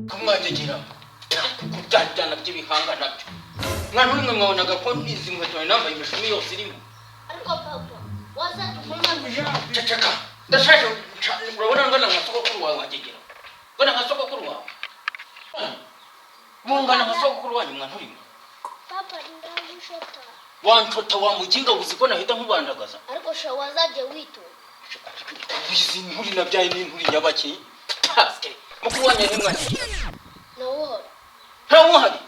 Kumwagegera kuko byari byana by'ibihanga nabyo mwana uri mwe mwabonaga ko izi nkweto nari nambaye imishumi yose irimo. Ariko papa, wazajya Ceceka, ndashaje cyane. Urabona ngana nka sogokuru wawe, wagegera ngana nka sogokuru wawe, mungana nka sogokuru wanyu, mwana urimo. Papa, ndagushota. Wanshota wa muginga, uzi ko nahita nkubandagaza? Ariko sha, wazajya witonda. Izi nturi nabyaye ni inturi nyabaki? Mukuru wanyu ni mwagegera? Nawe uhora. Ntawe uhari.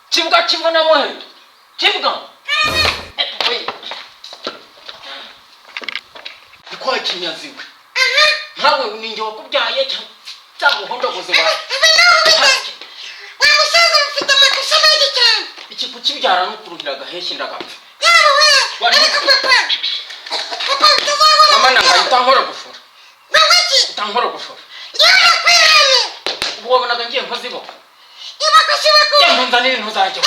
Kibuga kivuna muhe kibuga ni kwa kinyaziwe nkawe, ninjye wakubyaye cyaguhondaguze wa Wa musaza, ufite amakosa menshi cyane. Iki kukibyara no kuruhira agaheshyi ndagapfa. Yawe. Ariko papa, papa, tuzahora. Mama nanga utankora gufura. Wowe iki? Utankora gufura. Yewe, nakwiranye. Ubu wabonaga ngiye nkoziboka. Ibakosi bakuru. Cyangwa nzanire ntuzajya.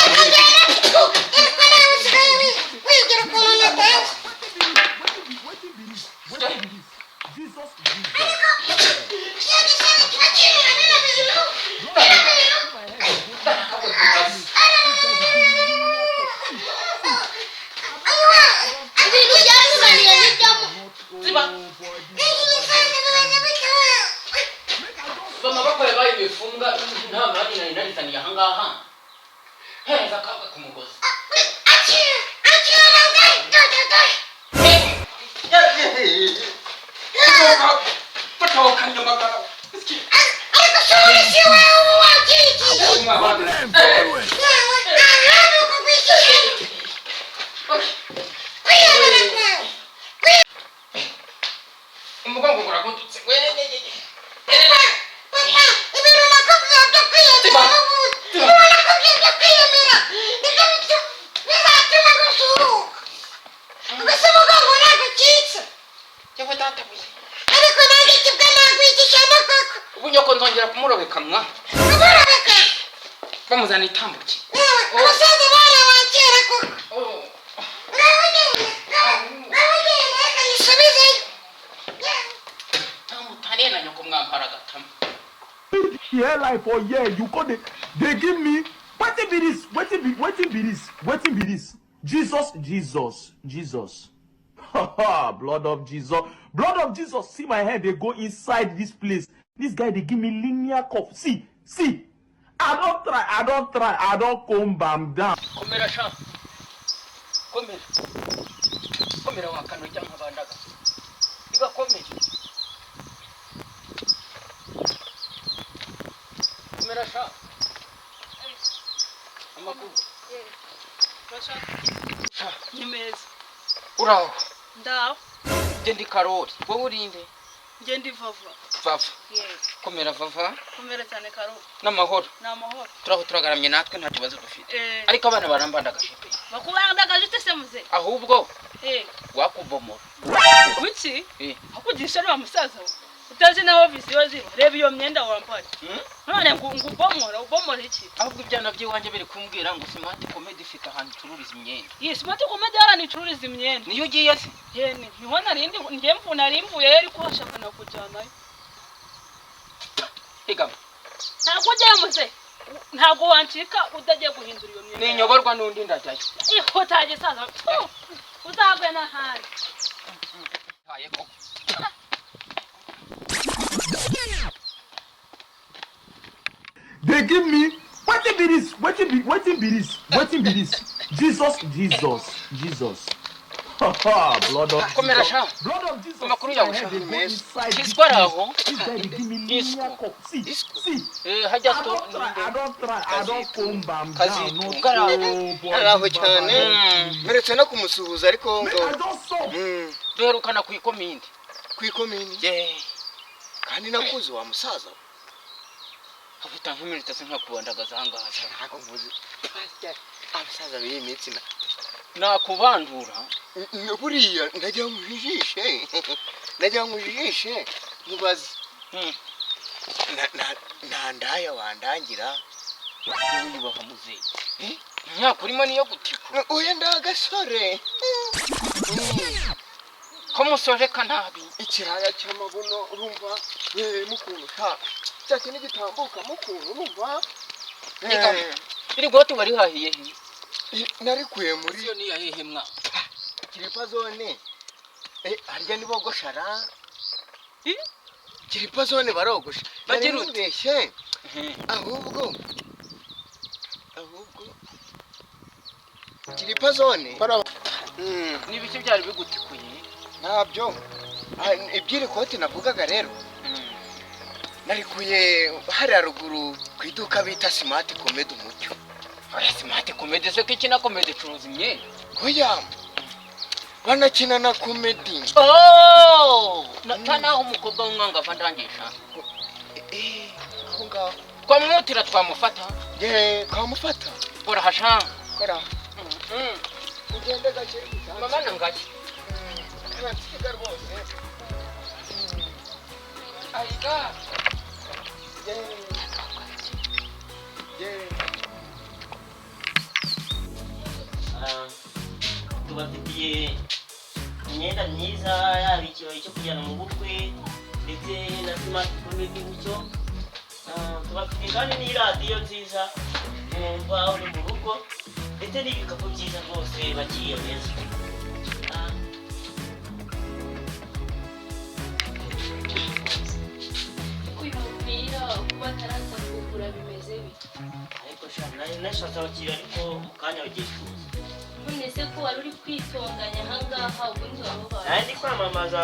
Ariko nawe usigaye wigira ukuntu natazi. Jesus, Iyo gisebe kiba kinura bino bintu, bino bintu. Ayiwa. Ibintu byatunaniye nibyo. Ziba. Iki gisambi bimeze gutya. Mama bakoye bayi bifunga nta mwanya nari narizaniye ahangaha heza akaga ku mugozi. Akira, akira, dore, dore, dore. Fata wakanyamagara. Ariko se ubundi si wowe uba wakirikiye? Yewe, aha ni ukugwishyushya kwiyemera kwawe. Umugongo uragututse. Papa, papa, ibintu nakubwiye byo kwiyemera n'ubundi, ibintu nakubwiye byo kwiyemera nibyo bizatuma gusuhuka. Ubwo umugongo ntabwo ucitse? Yewe data we! Ariko nanjye kibwa nagwigisha no koko. Ubu nyoko nzongera kumurobeka mwa. Umurobeka. Bamuzana itambuke. Yewe, abasaza bari aba kera koko. Ngaho ugenda, ngaho ugenda, reka nyisubizeyo. Yewe. Tamutaniye na nyoko mwampara agatama. Hairline for here, you go dey dey give me. Wetin be this? Wetin be, wetin be this? Wetin be this? Jesus, Jesus, Jesus! Blood of Jesus, blood of Jesus! See my head dey go inside this place. This guy dey give me linear cough. See, see, I don try, I don try, I don comb am down. Komera sha, komera, komera wakanojya nkabandaga igakomere. Komera sha, amakuru sha? Ni meza. Uraho? Ndaho. Njye ndi Karori, wowe urinde? Njye ndi Vava. Vava? Yego. Komera Vava. Komera cyane, Karo. N'amahoro? Ni amahoro. Turaho, turagaramye natwe, nta kibazo dufite. Eh. Ariko abana barambandagaje pe. Bakubandagaje ute se, muze? Ahubwo wakubomora. Kuki? Eh. Akugisha ari wa musaza we utazi naho vision ziba. Reba iyo myenda wambaye. None ngo ubomora, ubomora iki? Ahubwo ibyana by'iwanjye biri kumbwira ngo Smart Comedy ifite ahantu icururiza imyenda. Iyi Smart Comedy hano icururiza imyenda. Niyo ugiye se? Yene, niho narindi njye mvu nari mvuye, ariko hashaka nakujyanayo. Higama. Ntabwo ujyayo muze, ntabwo wancika utagiye guhindura iyo myenda. Ninyoborwa n'undi ndajyayo. Ihutaye gisaza, uzagwe n'ahandi. Haye koko. Dey give me. Wetin be this? Wetin be, wetin be this? Wetin be this? Jesus, Jesus, Jesus! Blood of Komera Jesus, sha. blood of Jesus! Amakuru See my yawe head sha. dey go inside this Kisco ari place. aho. This guy dey give me Disco. linear cough. See, Disco. see. Hajya I to don try, I don try, I don comb am down. Kazitunga ari aho. No, oh boy. Araho this cyane. baba don kill me. Mperutse no kumusuhuza ariko Make ngo I don solve. Duherukana ku ikomindi. Ku ikomini? Ye. Kandi nakuze wa musaza we. Havuta nk'iminota se nkakubandagaza ahangaha sha. Ntabwo mvuze abasaza b'iyi minsi na Nakubandura. Buriya ndagira ngo ujijishe, ndagira ngo ujijishe nkubaze. Nta ndaya wandangira? Wiyubaha muzehe, imyaka urimo niyo gutikura. Oya, ndi agasore. Ko musoreka nabi. Ikiraya cy'amabuno urumva mukuntu sha cya kintu gitambuka mukuntu urumva. Iri goti warihahiye he? Narikuye muri Iyo ni yahehe mwa? Kiripa zone. Harya nibogoshara. Kiripa zone barogosha. Bagira ute? Naribeshye. Ahubwo Kiripa zone. N'ibiki byari bigutikuye? Ntabyo. Iby'iri koti navugaga rero. Narikuye hariya ruguru ku iduka bita Smart Comedy Umucyo. Oya, Smart Comedy se ko ikina comedy icuruza imyenda? Oya, banakina na comedy. Oh! Ta naho umukobwa w'umwangavu andangisha. Aho ngaho. Twamwutira twamufata. Ye, twamufata. Kora hasha. Kora. Ugende gake. Mama nangaki. Karansiga rwose. Ayiga. Ye. Tubafitiye imyenda myiza, yaba ikirori cyo kujyana mu bukwe ndetse na Smart Comedy gutyo. Tubafitiye kandi n'iradiyo nziza mwumva uri mu rugo, ndetse n'ibikapu byiza rwose bakiriya beza. Uyu mupira kuba ataraza kugura bimeze bite? Ariko sha nashatse abakiriya, ariko mu kanya bagiye kuza. None se ko wari uri kwitonganya ahangaha, ubundi wamubaye? Nari ndi kwamamaza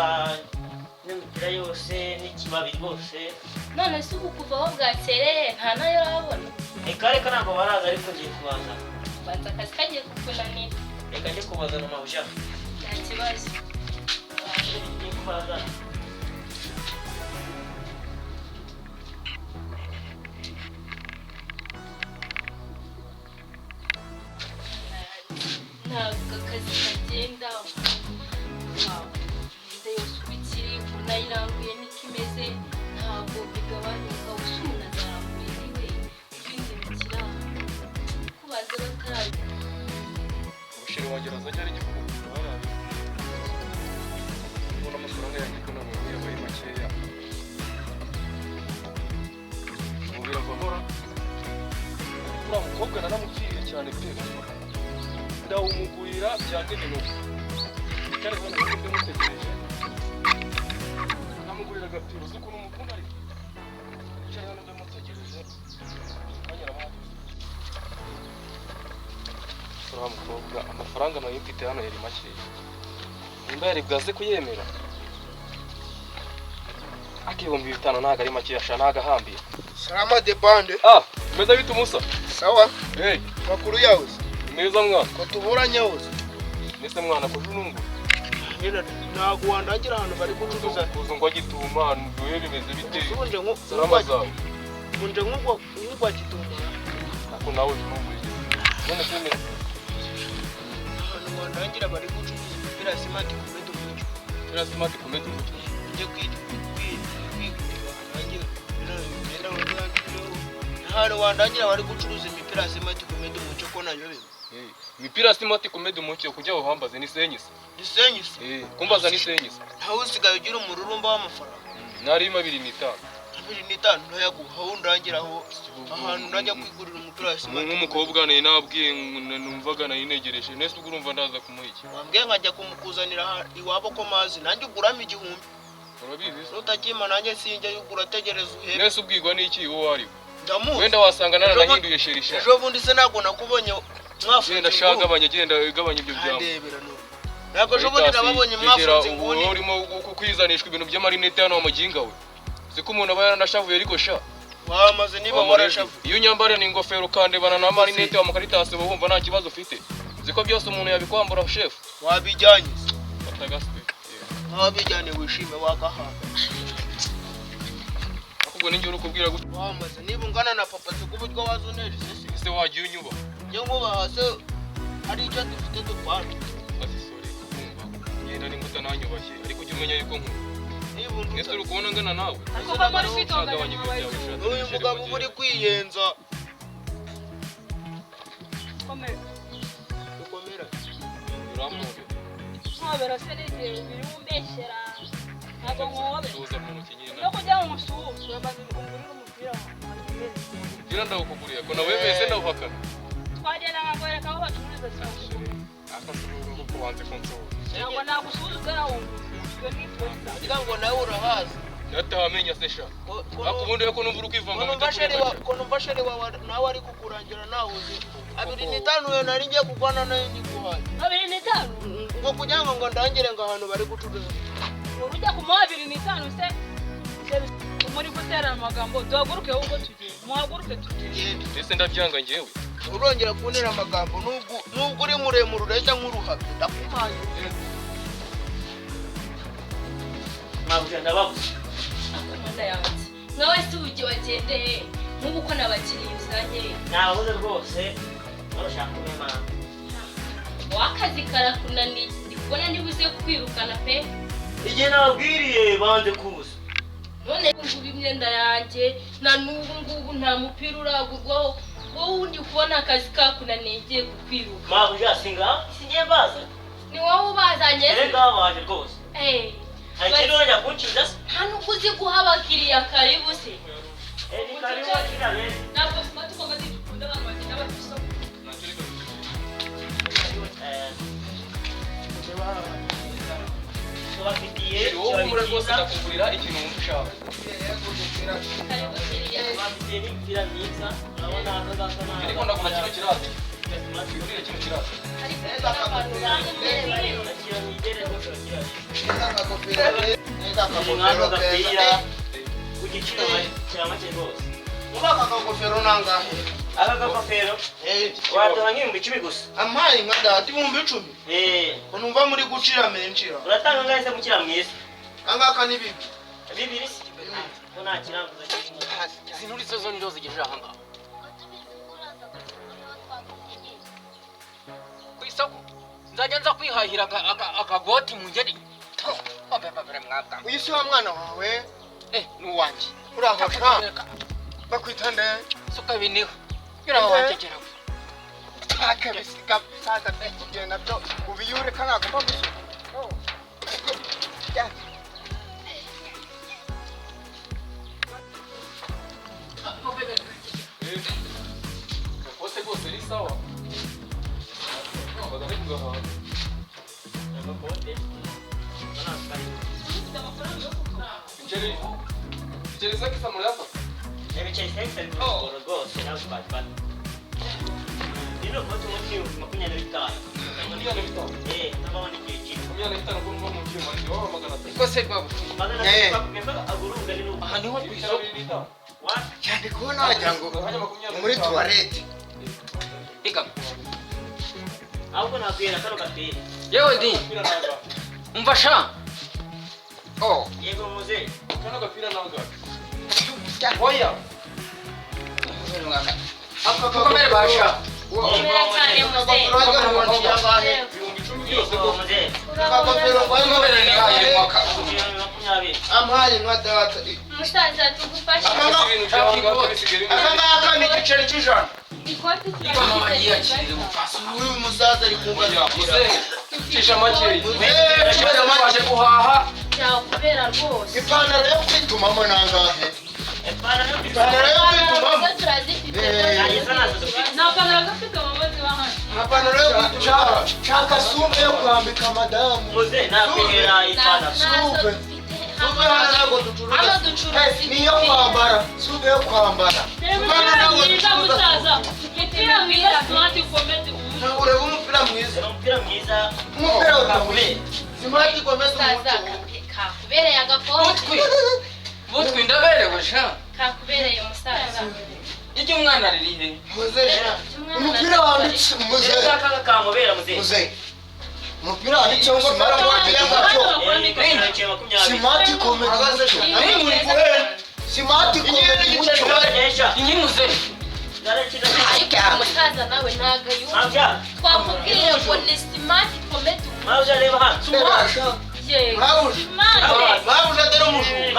n'imipira yose n'ikibabi rwose. None se ubu kuva aho bwakereye nta nayo urabona? Reka reka, ntabwo baraza, ariko ngiye kubazana. Banza akazi kagiye kukunanira. Reka njye kubazana mabuja. Nta kibazo. Ngiye kubazana. Ntabwo akazi kagenda. Imyenda yose uko ikiri, ukuntu ayirambuye niko imeze, ntabwo bigabanuka. Usa umuntu azarambuye iwe ibindi bikiri aho kubanza batarabi. Ubushiri wanjye arazajya ari igikuru barabi. Ubona amafaranga yanjye ko nabonye yabaye makeya. Ubu biravamora. Uriya mukobwa naramupfiriye cyane pe. Ndawumugurira byange ibinogo. Cyane hano kuko ndamutegereje. Namugurira agapira, uzi ukuntu umukunda ariko. Cyane hano ndamutegereje. Kanya arabahageze. Uriya mukobwa amafaranga nayo mfite hano yari makeya. Nimba yari bwaze kuyemera. Aka 5000 ntabwo ari makeya sha, ntabwo ahambiye. Salama de bande. Ah, meza bite Musa? Sawa. Hey, makuru yawe? Meza mwana. Ko tuburanye hose. Nese mwana ko junungu. Nyina ntago wandangira ahantu bari gucuruza. Kuzo ngo gituma nduye bimeze bite? Ubundi nko Salama zawe. Ubundi nko nk'ugwa gituma. Ako nawe junungu. None se meze. Ahantu wandangira bari gucuruza imipira ya Smart Comedy Umucyo. Imipira ya Smart Comedy Umucyo. Njye kwigurira ahantu wandangira bari gucuruza imipira ya Smart Comedy Umucyo ko nayobewe. Imipira ya Smart Comedy Umucyo kujya uhambaze ni senyise. Ni senyise? Kumbaza ni senyise. Ntawe usigaye ugira umururumba w'amafaranga. Nari 25. 25 ntayaguha, aho undangira aho ahantu najya kwigurira umupira wa Smart. Nk'umukobwa nari nabwiye numvaga nari negereje. Nese ubwo urumva ndaza kumuha iki? Wambwiye nkajya kumukuzanira iwabo ko mazi nanjye uguramo 1000. Urabizi se? Nutakima nanjye sinjya yugura, ategereza uhebe. Nese ubwirwa n'iki uwo ari we? Ndamuzi. Wenda wasanga naranahinduye sherisha. Ejo bundi se ntabwo nakubonye mwafunze. Genda sha, gabanya, genda gabanya ibyo byambo. Ndebera none. Ntabwo ejo bundi nababonye mwafunze inguni. Urimo kwizanishwa ibintu by'amarinete hano wa muginga we. Siko umuntu aba yaranashavuye ariko sha. Wamaze niba warashavuye. Iyo unyambara ni ingofero ukandebana na marinete wa mukaritasi uba wumva nta kibazo ufite. Ziko byose umuntu yabikwambura chef. Wabijyanye. Batagaswe. Wabijyane wishime wakahaga. Akubwo ninjye uri kubwira gutya. Wamaze niba ungana na papa siko uburyo wazunera isese. Ese wagiye unyuba? Njye nkubaha se hari icyo dufite dupfana. Ati sorry kukumva. Ngenda ni nguta nanyubashye ariko ujye umenya yuko nkunda. Niba unduta. Ese uri kubona ngana nawe? Ariko papa uri kwitonganya mwabaye. Uyu mugabo uba uri kwiyenza. Komera. Ukomera. Urampobera. Mpobera se n'igihe biri umbeshya. Ntabwo nkuhobera. Suhuza mu ntoki nyine. No kugira ngo musuhuze, urabanza ungurire umupira wawe. Umupira ndawukuguriye ko nawe wese ndawuhakana. Twagenda nkakwereka aho bacururiza cyane. Akasuhuza kuko wanze kunsuhuza. Ntabwo nagusuhuza utarawungura. Iyo ni ikosa. Kugira ngo nawe urahazi. Yatahamenya se sha. Ariko ubundi ko numva uri kwivanga mu Ko numva sheri wawe nawe ari kukurangira nawe uzi. 25 yo nari ngiye kugwana nayo nyiguhaye. 25? Ngo kugira ngo ndangire ngo ahantu bari gucuruza. Urujya kumuha 25 se? Muri gutera amagambo, duhaguruke ahubwo tugende. Muhaguruke tugende. Ese ndabyanga njyewe. Urongera kuntera amagambo nubwo uri muremure ureshya nk'uruhago. Ndakumaye. Mabuja ndababuze. Akomanda yanjye. Nkawe se ubu igihe wagendeye nk'ubu ko nabakiriya uzanye. Nababuze rwose. Urashaka kumema. Wakazi karakunaniye. Ndi kubona niba uze kwirukana pe. Igihe nababwiriye banze kuza. None ngubu imyenda yanjye na n'ubu ngubu nta mupira uragurwaho. Wowe undi kubona akazi kakunaniye ngiye kukwiruka. Mabuja singa singiye baza. Ni wowe ubazanye se? Erega baje rwose. Hari ikintu urajya kuncinza se? Nta nubwo uzi guha abakiriya karibu se. Ni karibu abakiriya beza. Ntabwo smart comedy dukunda abantu bagenda bari ku isoko. Tubafitiye Wowe humura rwose ndakugurira ikintu wumva ushaka. Karibu kiriya. Tubafitiye n'imipira myiza. Urabona aka ngaka ni Ariko ndagura kino kirasi. Ngurire kino kirasi. Ariko abantu banyemereye. Akira mwigere rwose abakiriya beza. Neza akagofero. Neza Umwana akagofero agapira keza. ku giciro cya make rwose. Uba aka kagofero nangahe? Aka kagofero waduha nk'ibihumbi 10 gusa. Ampaye nka data 10,000. Ko numva muri gucira menshi. Uratanga angahe se mukira mwiza? Angaka ni bibi. Bibiri se? Ko nta kiranguzo kirimo. Izi nturi zo nizo zigejeje aha ngaha. Ku isoko nzajya nza kwihahira akagoti mu ngeri. Uyu si wa mwana wawe? Ni uwanjye. Uraho sha. Bakwita nde? Suka biniho. Yuraho wangegera. Akabisiga saza kugenda byo ubiyure kanagomba gusuka. Gakote rwose ni sawa. Bagane kugahaha. Agakote. Ibiceri. Ibiceri zake sa murasa. Ibiceri sasa biri kugora rwose nawe twabifata. Rino kote umunsi 25. 25. Ndabona igihe kimwe. 25 ko numva mu cyuma ndi waba 300. Iko se rwabo. 300 agurunga ni nuko. Aha niho ku isoko. Cyane kubona wagira ngo ni muri tuwarete. Igama. Ahubwo nakwira kano gapira. Yewe ndi. Umva sha. Oh. Yego muze. Kano gapira nangahe? Oya. Mukomere basha. Komera cyane muzehe. 10,000 byose ko. Muze. Akagofero Mukomere nihaye mwaka. 20. Ampaye nka data. Musaza tugufashe. Ibintu byawe ngaho bisigaye bimeze. Aka ngaka ni igiceri cy'ijana. Ikoti Igama yiyakirire mupfasi. Uyu musaza ari kungaza. Muzehe, cisha make. Muzehe, cisha make. Twaje guhaha. Byakubera rwose. Ipantaro yo kwitumamo nangahe? Ipantaro yo kwitumamo. Turazifite. Nta pantaro gafite mama ziba hano. Ipantaro yo kwitumamo. Shaka sume yo kwambika madamu. Muze nakwihera ipantaro. Sume. Sume hano ntabwo ducuruza. Hano ducuruza Niyo kwambara. Sume yo kwambara. Reba umupira mwiza musaza. Umupira mwiza smart comedy. Ureba umupira mwiza. Umupira mwiza. Umupira utakubera. Smart comedy. Musaza kakubereye agakote. Butwi. Butwi ndaberewe sha. Kakubereye musaza. Ijye umwana ririhe? Muze sha. Umupira wanditse muze. Aka kamubera muze. Muze. Umupira wanditseho smart comedy mucyo. Smart comedy mucyo. Smart comedy mucyo. Inyimuze. Ariko umusaza nawe ntago yumva. Twakubwiye ngo ni smart comedy. Mawuja reba hano. Yego. Mawuja dore umujura.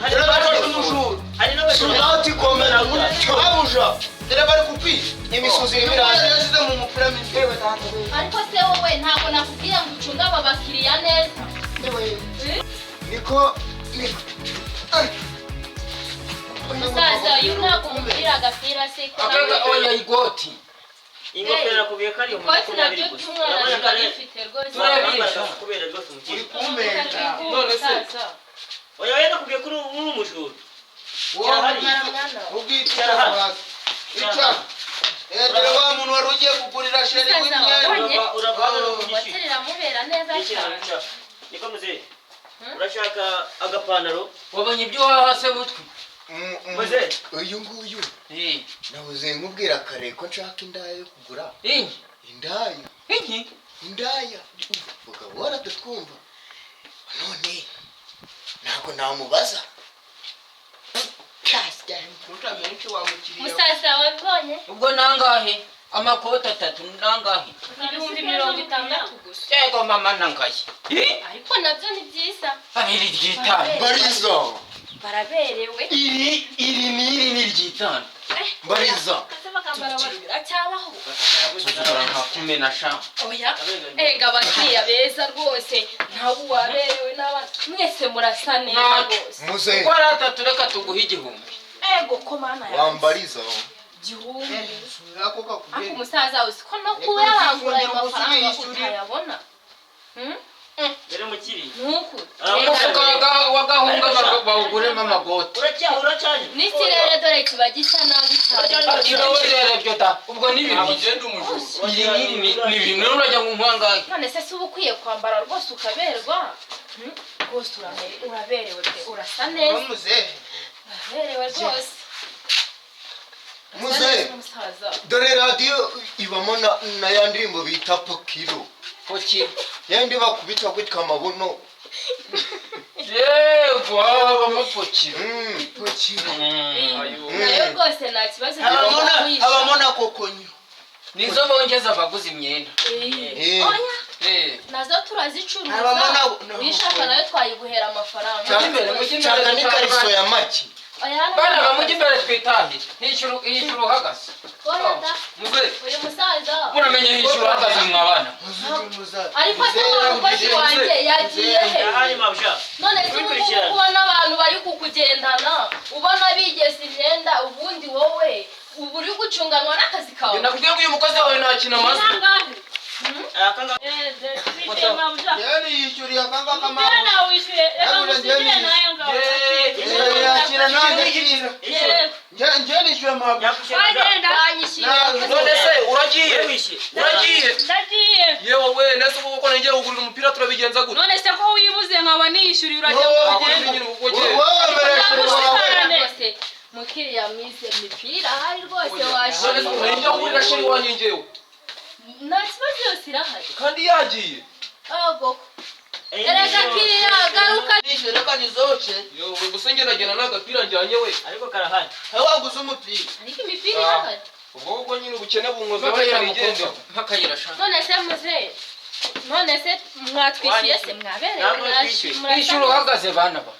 Dore bafashe umujura. Smart comedy mucyo. Mawuja dore bari kukwiba. Imisozi irimo irangira. Yashyize mu mupira mwiza. Ariko se wowe ntabwo nakubwiye ngo ucunge aba bakiriya neza. Niko Umusaza uyu ntabwo umupira agapira se ko Akaga oya igoti. Ingofero nakubwiye ko ari ibihumbi Ikoti 20 nabyo gusa. by'umwana Urabona ko biba ari bifite rwose. Turabisha. Kubera rwose umukire. Uri kumpenda. None se? Umusaza. Oya oya, nakubwiye ko uri umujura. Wowe Cyahari. Mwana mwana wawe. ubwicara hasi. Icara. Dore wa muntu wari ugiye kugurira chéri Umusaza w'imyenda. wabonye? Urava hano no Ikoti kugishyira. riramubera neza cyane. Niko muzehe. Urashaka agapantaro? Wabonye ibyo waha se butwi? Muzehe. Uyu nguyu Eh. nahoze nkubwira kare ko nshaka indaya yo kugura. Inki. Indaya. Inki. Indaya. Mugabo waratatwumva. None ntabwo namubaza. Musaza wabibonye? Ubwo nangahe? Amakoti atatu nangahe? 60,000 gusa. Yego mama nangaye. Ariko nabyo ni byiza. Abiri ry'itanu. Mbariza. Baraberewe. Iri ni iri ni ry'itanu. Mbariza. Biracyabaho. Tuzura nka kumena sha. Oya. Erega abakiriya beza rwose. Ntabwo waberewe n'abana. Mwese murasa neza rwose. Muzehe. Uko ari atatu reka tuguhe 1000. Ego ko mana yanjye. Wambariza. 1000. Ariko umusaza uzi ko no kuba yarangura ayo mafaranga utayabona. Dore mukiri. Ntuku. Umufuka w'agahunga bawuguremo amagote. Uracyaje. N'ikirere dore kiba gisa nabi cyane. Ikirere byo da. Ubwo ni bibiri. Ugenda umujura. Iri n'iri ni bibiri. None urajya ngo nkwangahe? None se si uba ukwiye kwambara rwose ukaberwa? Rwose uraberewe pe, urasa neza. Muzehe. Uraberewe rwose. Muzehe. Dore radiyo ibamo na ya ndirimbo bita Pokiro. Pokiro. Yandi bakubita gutya amabuno. Yego habamo Pokiro. Pokiro. Nayo rwose nta kibazo. Habamo na kokonyo. Nizo bongeza abaguze imyenda. Oya. Nazo turazicuruza. Uyishaka nayo twayiguhera amafaranga. Shaka n'ikariso ya make. Bana bamujya imbere twitahire. Hishyura uhagaze. Muzehe. Uyu musaza. Muramenye hishyura uhagaze mwabana. Ariko se wa mukozi wanjye yagiye he? None se ubu ngubu kubona abantu bari kukugendana ubona bigeze imyenda, ubundi wowe ubu uri gucunganwa n'akazi kawe. Nakubwiye ngo uyu mukozi wawe nta kintu amaze. Njyewe niyishyuriye akangaka mama. Yakira nanjye akira. Njyewe nishyuye mama. None se uragiye? Uragiye? Ndagiye. Yewe we, nese ubu ko ngiye kugurira umupira turabigenza gute? None se ko wibuze nkaba niyishyuriye urajya kugenda. Rwose mukiriya mwize mipira ahari rwose washima. None se njya kugurira chéri wanjye njyewe. Nta kibazo yose irahari. Kandi yagiye. Ego. Erega kiriya garuka. Nishyuye reka nizoce. Yewe gusa njye nagenda n'agapira njyanye we. Ariko karahari. Waguze umupira. Ariko imipira irahari. Ubwo ubwo nyine ubukene bunkoze reka nigende. Mpakayira sha. None se muzehe. None se mwatwishyuye se mwaberewe murasa. Hishyura uhagaze bana ba.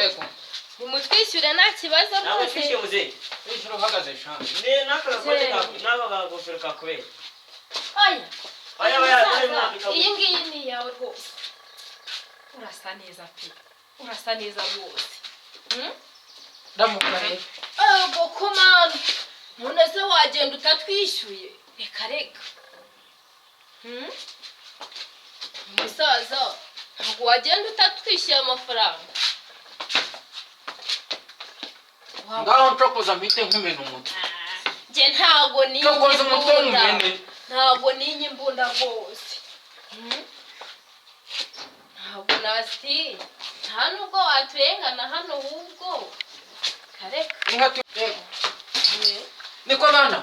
Ego. Nimutwishyure nta kibazo Ntabwo rwose. twishyuye muzehe. Hishyura uhagaze sha. Ne n'aka gakote n'aka gagofero kakubera. Oya. Oya oya, dore mwambika. Iyi ngiyi ni iyawe rwose. Urasa neza pe. Urasa neza rwose. Ndamuka rero. Ego komana. None se wagenda utatwishyuye? Reka reka. Umusaza, ntabwo wagenda utatwishyuye amafaranga. Ngaho ncokoza mpite nkumena umutwe. Njye ntabwo ninye Ncokoza umutwe imbunda. nkumene. Ntabwo ninye imbunda rwose. Ntabwo nazitinya. Nta nubwo waturengana hano ahubwo. Kareka. Inka tu. Niko bana.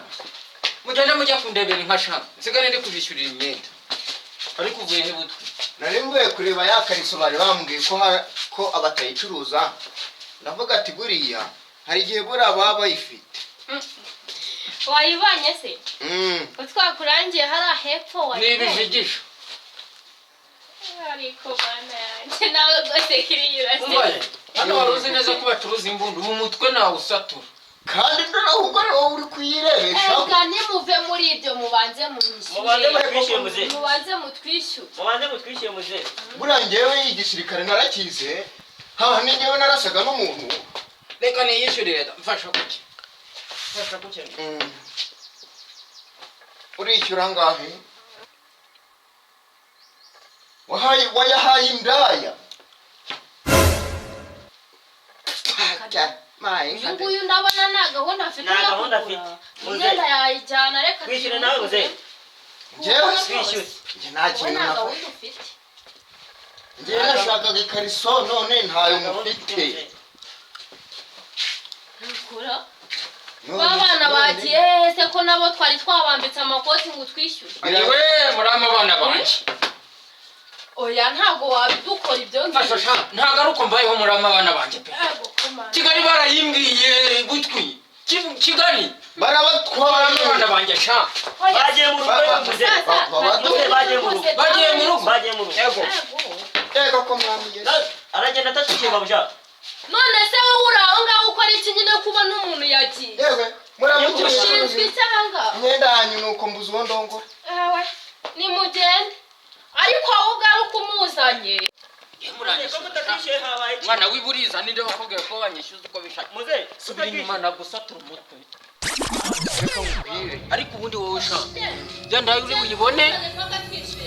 Mugende mujya kundebera inka sha. Nsigare ndi kubishyurira imyenda. Ariko uvuye he butwi? Nari mvuye kureba ya kariso bari bambwiye ko abatayicuruza. Ndavuga ati buriya hari igihe buriya baba bayifite. Wayibonye se? Utwakurangiye hariya hepfo wayibonye. Ni ibijigisho. Ariko mana yanjye nawe rwose kiriya uraseka. Hano wari uzi neza ko bacuruza imbunda ubu mutwe nawe usatura. Kandi ahubwo ari wowe uri kuyirebesha. Erega nimuve muri ibyo mubanze munyishyure. Mubanze mutwishyure muzehe. Mubanze mutwishyure. Mubanze mutwishyure muzehe. Buriya njyewe igisirikare narakize. Ha, ni njyewe narasaga n'umuntu. Reka niyishyurire da, mfasha kuki, mfasha kuki. Urishyura angahe? Wahaye, wayahaye indaya. Uyu nguyu ndabona nta gahunda afite Nta yo gahunda kugura. afite. Imyenda yayijyana, reka Twishyure nawe, muzehe. Njyewe Twishyure. Njye nta Wowe kintu nta nafashe. gahunda ufite. Njyewe nashakaga ikariso, none ntayo mufite. Kura ba bana bagiye hehe se, ko nabo twari twabambitse amakoti ngo utwishyure? Iwe murama abana banjye. Oya, ntabwo wabidukora ibyo Mfasha sha, ntabwo ari uko mbayeho, murama abana banjye pe. Yego, kumana. Kigali barayimbwiye gutwi. Kigali barabatwara. Abana banjye sha. Oya. Bagiye mu rugo, muzehe. Muzehe, bagiye mu rugo. Bagiye mu rugo. Bagiye mu rugo. Yego. Yego ko mwami Yesu. Aragenda atatwishyuye, mabuja. None se wowe uri aho ngaho ukora iki nyine, kuba n'umuntu yagiye? Yewe, muramukire. Ushinzwe icyanga. Imyenda yanyu, nuko mbuze uwo ndongora. Ewe, nimugende, ariko wowe ugaruka umuzanye. Ko mutatwishyuye habaye iki? Mwana w'iburiza, ninde wakubwiye ko banyishyuza uko bishaka? Muzehe. Subira inyuma nagusatura umutwe. Reka nkubwire, ariko ubundi wowe sha, genda uri buyibone.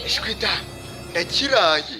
Ishwi da, ndakiraye.